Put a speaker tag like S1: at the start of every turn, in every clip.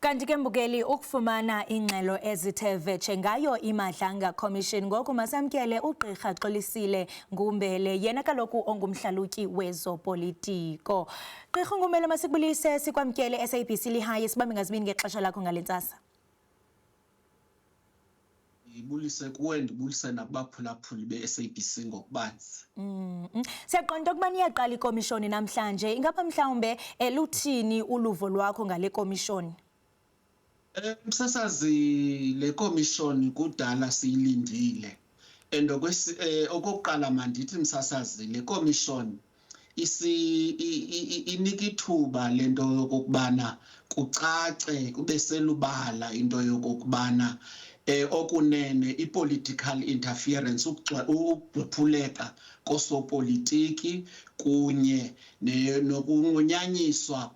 S1: Kanti ke mbukeli, ukufumana ingxelo ezithe vetshe ngayo iMadlanga Commission, ngoku masamkele uGqirha Xolisile Ngumbele, yena kaloku ongumhlalutyi wezopolitiko. Gqirha Ngumbele, masikubulise, sikwamkele SABC Lehae, sibambe ngazibini ngexesha lakho ngale ntsasa.
S2: Ndibulise kuwe, ndibulise nakubaphulaphuli be-SABC ngokubanzi.
S1: Siyaqonda ukuba niyaqala ikomishoni namhlanje. Ingaba mhlawumbe luthini uluvo lwakho ngale komishoni?
S2: Msasazi, le komishoni kudala siyilindile. And okokuqala mandithi, msasazi, le komishoni inika ithuba lento yokokubana kucace, kube selubala into yokokubana okunene i-political interference, ukugxuphuleka kosopolitiki kunye nokunqunyanyiswa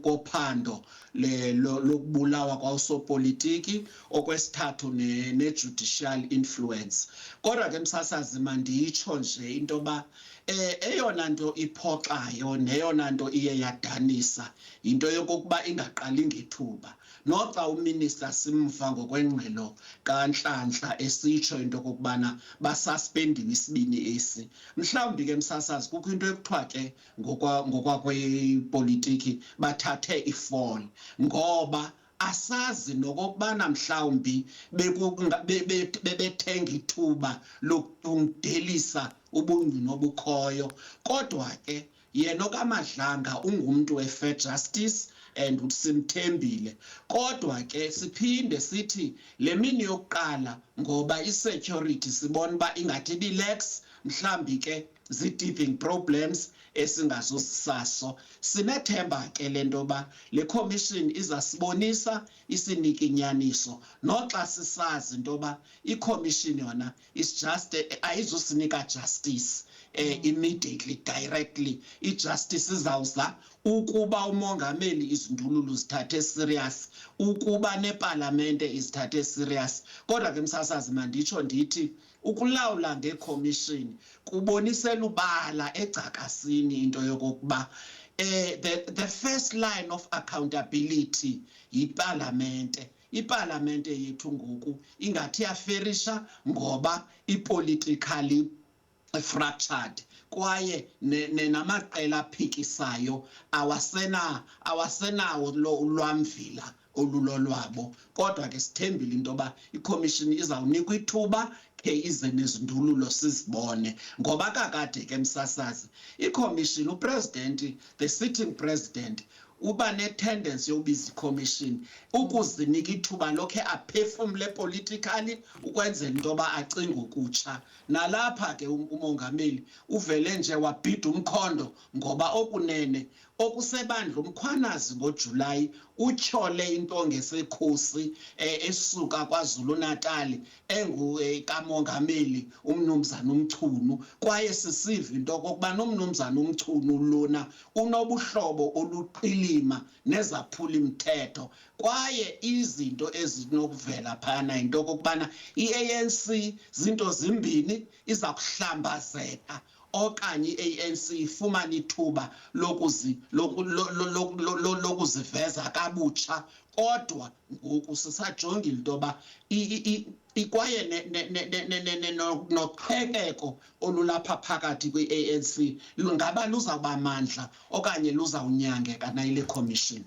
S2: kophando lokubulawa kwasopolitiki, okwesithathu ne-judicial influence. Kodwa ke msasazi, manditsho nje into yoba eyona nto iphoxayo neyona nto iye yadanisa yinto yokokuba ingaqali ngethuba, noxa uminister simva ngokwengxelo kaNhlanhla esitsho into okokubana basuspendiwe isibini esi. Mhlawumbi ke msasazi, kukho into ekuthiwa ke ngokwakwepolitiki bathathe ifall, ngoba asazi nokokubana mhlawumbi bebethenga ithuba lokundelisa ubungqina obukhoyo. Kodwa ke yena okaMadlanga ungumntu we-fair justice and simthembile. Kodwa ke siphinde sithi le mini yokuqala, ngoba i-security sibona uba ingathi ibilax, mhlawumbi ke zii-teething problems esingazuzisaso. Sinethemba ke le nto yoba le commission izasibonisa, isinike inyaniso, noxa sisazi into yoba i-commission yona is just ayizusinika justice immediately, directly. I-justice izawuza ukuba umongameli izindululo zithathe serious, ukuba nepalamente izithathe serious. Kodwa ke msasazi, manditsho ndithi ukulawula ngecommission kubonisela ubala egcakasini into yokokuba the first line of accountability yipalamente. Ipalamente yethu ngoku ingathi yaferisha ngoba ipolitically fractured, kwaye namaqela aphikisayo awasenawo lo ulwamvila olulolwabo. Kodwa ke sithembile into yoba ikhomishini izawunikwa ithuba khe ize nezindululo sizibone, ngoba kakade ke msasazi, ikhomishini, upresident, the sitting president, uba netendency yokubiza ikhomishini ukuzinika ithuba lokhe aphefumle politically, ukwenzela into yoba acinge ukutsha. Nalapha ke umongameli uvele nje wabhida umkhondo, ngoba okunene okusebandla uMkhwanazi ngoJulayi utyhole into ngesekhosi esuka KwaZulu Natal engu kamongameli umnumzana uMchunu, kwaye sisiva into okokuba nomnumzana uMchunu lona unobuhlobo oluqilima nezaphula imthetho. Kwaye izinto ezinokuvela phana yinto okokubana i-ANC zinto zimbini: iza kuhlambazeka okanye i-ANC ifumane ithuba lokuziveza kabutsha. Kodwa ngoku sisajongile into yoba kwaye noqhekeko olulapha phakathi kwi-ANC lungaba luzawuba mandla okanye luzawunyangeka nayile commission.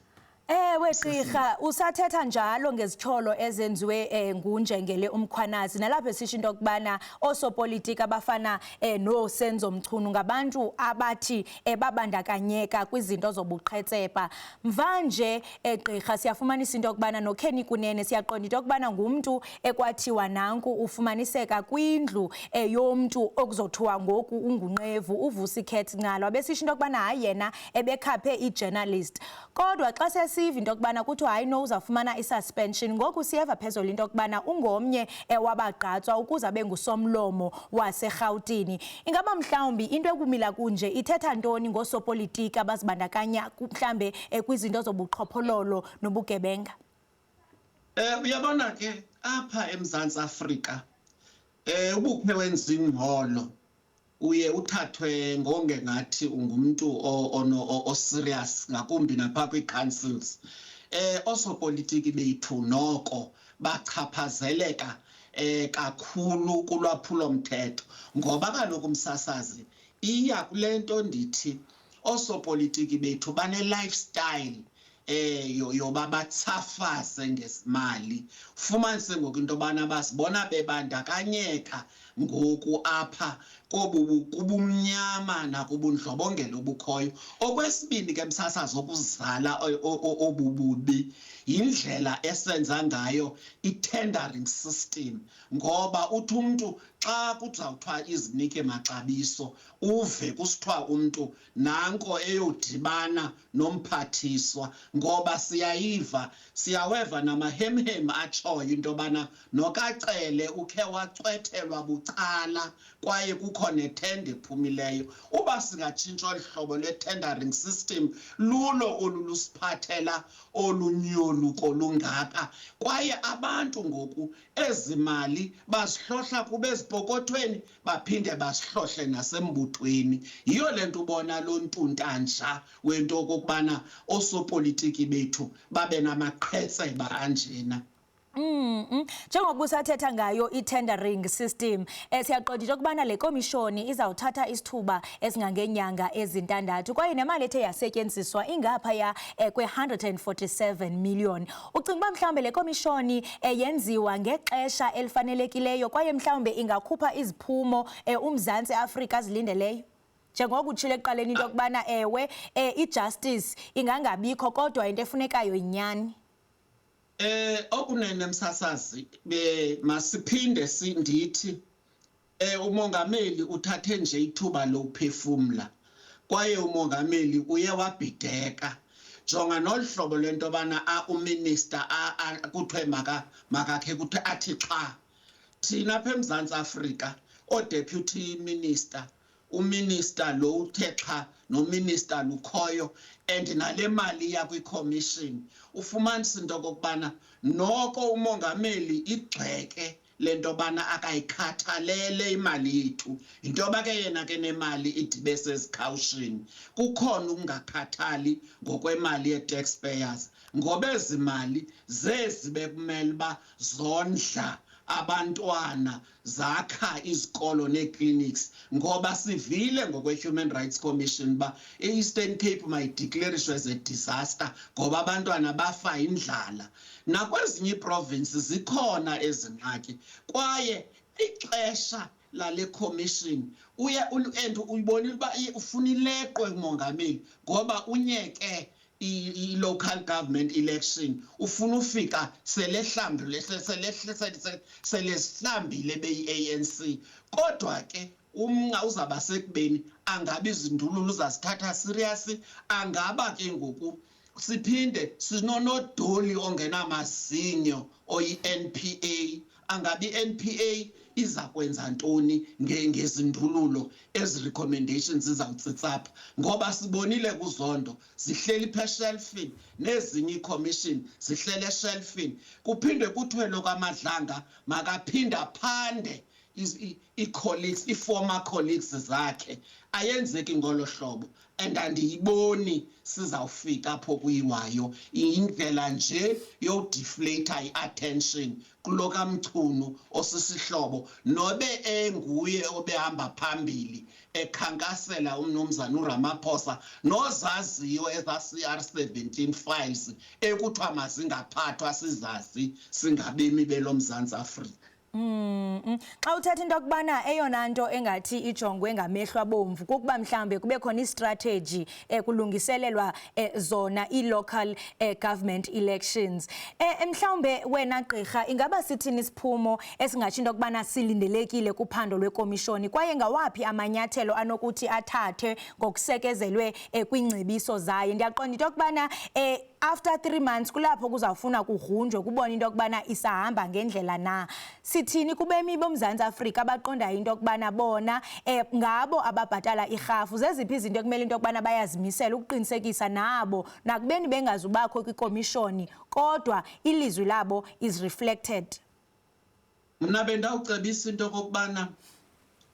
S1: Ewe gqirha, usathetha njalo ngezityholo ezenziwe ngunjengele uMkhwanazi, nalapho esisho into yokubana oosopolitiki abafana noSenzo Mchunu ngabantu abathi babandakanyeka kwizinto zobuqhetseba. Mvanje gqirha, siyafumanisa into yokubana noKenny Kunene, siyaqonda into yokubana ngumntu ekwathiwa nanku ufumaniseka kwindlu yomntu okuzothiwa ngoku ungunqevu uVusi Cat Ncalo, abesisho into yokubana hayi, yena ebekhaphe i-journalist. Kodwa xa sesiva into yokubana kuthiwa hayi no, uzawufumana i-suspension, ngoku siyeva phezulu into yokubana ungomnye wabagqatswa ukuze abe ngusomlomo waseRhawutini. Ingaba mhlawumbi into ekumila kunje ithetha ntoni ngoosopolitiki abazibandakanya mhlambe kwizinto zobuqhophololo nobugebenga?
S2: Uyabona ke, apha eMzantsi Afrika ubukhe wenza ingxolo, uye uthathwe ngonge ngathi ungumntu oserious, ngakumbi napha kwii-councils. Osopolitiki bethu noko bachaphazeleka kakhulu kulwaphulo-mthetho, ngoba kaloku, umsasazi, iya kule nto ndithi osopolitiki bethu bane-lifestyle yoba batsafaze ngezimali. Fumanise ngoku into yobana bazibona bebandakanyeka ngoku apha kobu kubumnyama nakubundlobongela obukhoyo. Okwesibini ke, msasazi, okuzala obu bubi yindlela esenza ngayo i-tendering system, ngoba uthi umntu xa kuzawuthiwa izinike maxabiso, uve kusithiwa umntu nanko eyodibana nomphathiswa, ngoba siyayiva, siyaweva namahemhem atshoyo into yobana nokaCele ukhe wacwethelwa bucala kwaye kukho nethenda ephumileyo. Uba singatshintsha olu hlobo lwe-tendering system, lulo olu lusiphathela olu nyoluko lungaka, kwaye abantu ngoku ezi mali bazihlohla kube ezipokothweni, baphinde bazihlohle nasembuthweni. Yiyo le nto ubona lo ntuntanja wento okokubana oosopolitiki bethu babe namaqhetseba anjena.
S1: Njengoba usathetha ngayo i-tendering system, siyaqonda into yokubana le komishoni izawuthatha isithuba esingangeenyanga ezintandathu, kwaye nemali ethe yasetyenziswa ingaphaya kwe-147 million. Ucinga uba mhlawumbe le komishoni yenziwa ngexesha elifanelekileyo, kwaye mhlawumbe ingakhupha iziphumo uMzantsi Afrika azilindeleyo? Njengoko utshilo ekuqaleni into yokubana ewe, i-justice ingangabikho, kodwa into efunekayo yinyani.
S2: Okunene, msasazi, be masiphinde sindithi umongameli uthathe nje ithuba lokuphefumla, kwaye umongameli uye wabhideka. Jonga nolu hlobo lento yobana uminister kuthiwe makakhe kuthiwe athi xa thina apha eMzantsi Afrika oo-deputy minister, uminister lo uthe xha nominister lukhoyo, and nale mali iya kwi-commission, ufumanisa into okokubana noko umongameli igxeke le nto yobana akayikhathalele imali yethu. Yinto yoba ke yena ke nemali idibe sezikhawushini, kukhona ukungakhathali ngokwemali yee-taxpayers, ngoba ezi mali zezi bekumele uba zondla abantwana, zakha izikolo nee-clinics, ngoba sivile ngokwe-Human Rights Commission uba i-Eastern Cape mayideclarishwe as a disaster ngoba abantwana bafa indlala. Nakwezinye ii-provinces zikhona ezi ngxaki, kwaye ixesha lale commission uye and uyibonile uba ufuna ileqwe umongameli, ngoba unyeke i-local government election, ufuna ufika selehlambile, selehlambile beyi-ANC. Kodwa ke umnqa uzawuba sekubeni angabi izindululo uzazithatha serious, angaba ke ngoku siphinde sinonodoli ongenamazinyo oyi-NPA, angabi i-NPA iza kwenza ntoni ngezindululo ezi recommendations zizawutsitsa apha, ngoba sibonile kuZondo zihleli pha eshelfini, nezinye ii-commission zihleli eshelfini. Kuphinde kuthiwe lo kaMadlanga makaphinde aphande ii-colleagues, ii-former colleagues zakhe. Ayenzeki ngolo hlobo, and andiyiboni sizawufika apho kuyiwayo. Yindlela nje yodeflata i-attention kulo kaMchunu osisihlobo, nobe enguye obehamba phambili ekhankasela umnumzana uRamaphosa, nozaziyo eza CR17 files ekuthiwa mazingaphathwa, sizazi singabemi beloMzantsi Afrika.
S1: Xa uthetha into yokubana eyona nto engathi ijongwe ngamehlo abomvu kukuba mhlawumbe kube khona istrategy kulungiselelwa zona i-local government elections. Mhlawumbe wena gqirha, ingaba sithini isiphumo esingatsho into yokubana silindelekile kuphando lwekomishoni, kwaye ngawaphi amanyathelo anokuthi athathe ngokusekezelwe kwiingcebiso zayo? Ndiyaqonda into yokubana after 3 months kulapho kuzawufuna kugrunjwe, kubone into yokubana isahamba ngendlela na. Sithini kubemi boMzantsi Afrika abaqondayo into yokubana bona ngabo ababhatala irhafu? Zeziphi izinto ekumele into yokubana bayazimisela ukuqinisekisa nabo, nakubeni bengazubakho kwikomishoni, kodwa ilizwi labo is reflected?
S2: Mna bendawucebisa into okokubana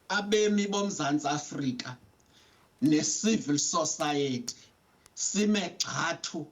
S2: abemi boMzantsi Afrika ne-civil society sime gxathu.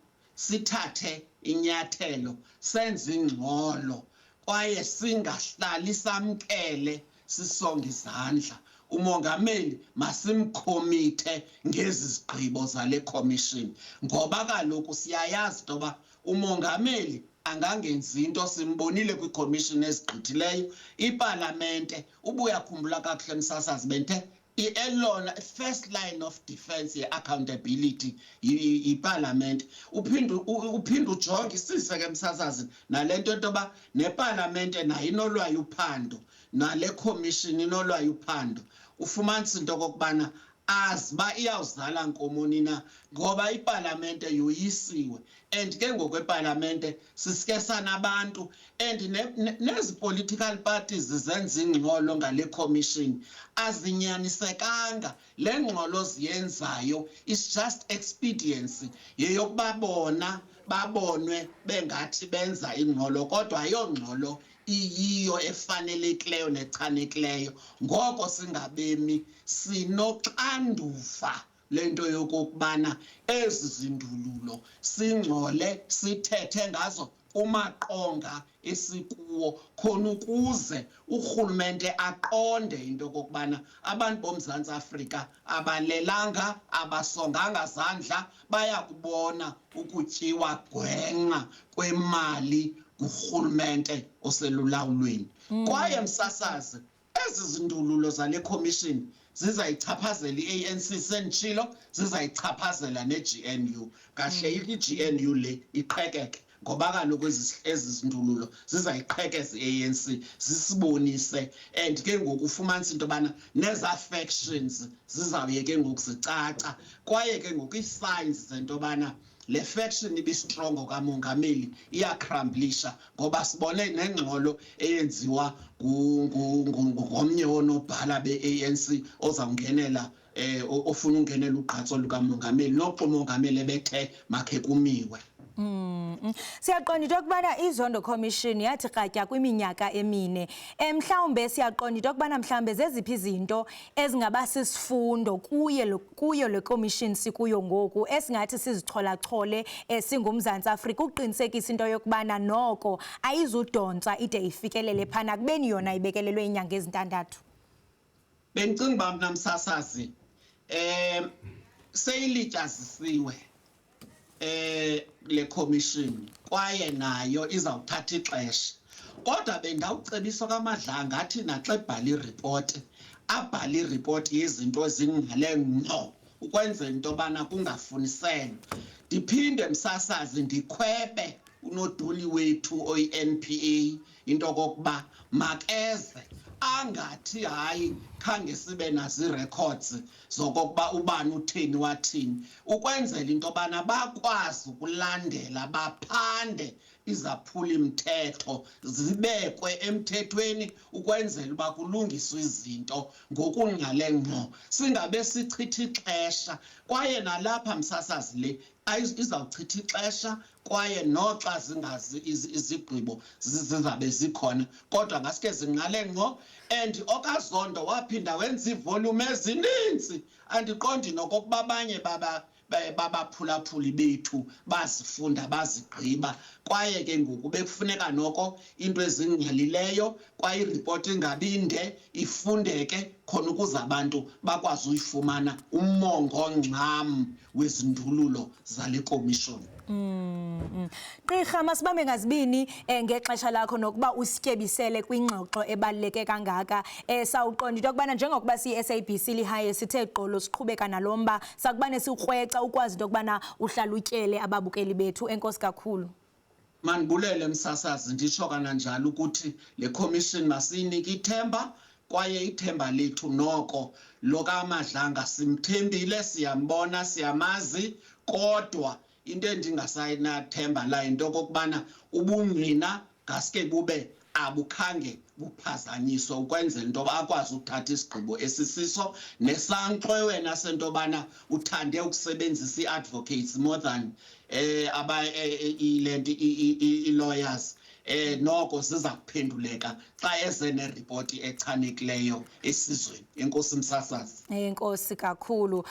S2: Sithathe inyathelo, senze ingxolo, kwaye singahlali samkele sisonge izandla. Umongameli masimkhomithe ngezi zigqibo zale commission, ngoba kaloku siyayazi into yoba umongameli angangenzi into. Simbonile kwiikhomishini ezigqithileyo. Ipalamente, ubuyakhumbula kakuhle msasazi, benthe elona first line of defense ye-accountability yipalamente. Uphinde ujonge isise ke msasazi nale nto into yoba nepalamente nayo inolwayo uphando, nale commission inolwayo uphando. Ufumanisa into okokubana azi uba iyawuzala nkomoni na, ngoba ipalamente yoyisiwe, and ke ngoku epalamente sisike sanabantu and nezi political parties zenza ingxolo ngale commission azinyanisekanga. Le ngxolo ziyenzayo is just expediency yeyokuba bona babonwe bengathi benza ingxolo, kodwa ayongxolo iyiyo efanelekileyo nechanekileyo. Ngoko singabemi sinoxanduva lento yokokubana ezi zindululo singxole, sithethe ngazo kumaqonga esikuwo, khona ukuze urhulumente aqonde into okokubana abantu boMzantsi Afrika abalelanga, abasonganga zandla, bayakubona ukutyiwa gwenxa kwemali ngurhulumente oselulawulweni. Kwaye msasazi, ezi zindululo zale commission zizayichaphazela i-ANC, senditshilo, zizayichaphazela ne-GNU. Kahle, i-GNU le iqhekeke, ngoba kaloku ezi zindululo zizayiqhekeza i-ANC, zisibonise, and ke ngoku ufumanisa into yobana nezaa factions zizawuye ke ngoku zicaca. Kwaye ke ngoku ii-signs zento yobana le faction ibistrongo kamongameli iyacrumblisha, ngoba sibone nengxolo eyenziwa ngomnye woonobhala be-ANC ozawungenela, ofuna ungenela ugqatso lukamongameli, noxa umongameli ebethe makhe kumiwe.
S1: Siyaqonda into yokubana iZondo Commission yathi kratya kwiminyaka 4. Mhlawumbe siyaqonda into yokubana mhlawumbe zeziphi izinto ezingaba sisifundo kuyo le commission sikuyo ngoku, esingathi sizicholachole singuMzantsi Afrika ukuqinisekisa into yokubana noko ayizudontsa ide ifikelele phana kubeni yona ibekelelwe iinyanga ezintandathu.
S2: Bendicinga uba mna msasazi seyilityazisiwe le commission, kwaye nayo izawuthatha ixesha, kodwa bendawucebisa kaMadlanga athi naxa ebhala iripoti, abhale iripoti yezinto ezingqale ngqo, ukwenzela into yobana kungafuniselwa. Ndiphinde msasazi ndikhwebe unoduli wethu oyi-NPA into okokuba makeze angathi hayi, khange sibe nazo ii-records zokokuba ubani utheni wathini, ukwenzela into yobana bakwazi ukulandela, baphande izaphuli-mthetho, zibekwe emthethweni, ukwenzela uba kulungiswe izinto ngokungqale ngqo, singabe sichitha ixesha. Kwaye nalapha msasazi le izawuchitha ixesha, kwaye noxa zingazi izigqibo zizabe zikhona, kodwa ngaske zingqale ngqo. And okaZondo waphinda wenza iivolume ezininzi, andiqondi nokokuba abanye babaphulaphuli bethu bazifunda bazigqiba. Kwaye ke ngoku bekufuneka noko into ezingqalileyo, kwaye iripoti ingabi inde, ifundeke, khona ukuze abantu bakwazi uyifumana umongo ngxam wezindululo zale komishoni.
S1: Gqirha, masibambe ngazibini ngexesha lakho nokuba usityebisele kwingxoxo ebaluleke kangaka. Sawuqonda into yokubana njengokuba siyi-SABC Lehae sithe gqolo siqhubeka nalo mba, sakubane sikrweca ukwazi into yokubana uhlalutyele ababukeli bethu. Enkosi kakhulu.
S2: Mandibulele msasazi, nditsho kananjalo ukuthi le commission masiyinike ithemba, kwaye ithemba lethu noko lo kaMadlanga simthembile, siyambona, siyamazi, kodwa into endingasayinathemba layo into okokubana ubungqina ngaske bube abukhange buphazanyiswe, ukwenzela into yoba akwazi ukuthatha isigqibo esisiso. Nesankxwe wena sento yobana uthande ukusebenzisa ii-advocates more than aba ile nto ii-lawyers, noko ziza kuphenduleka xa eze neripoti echanekileyo esizweni. Enkosi msasazi.
S1: Enkosi kakhulu.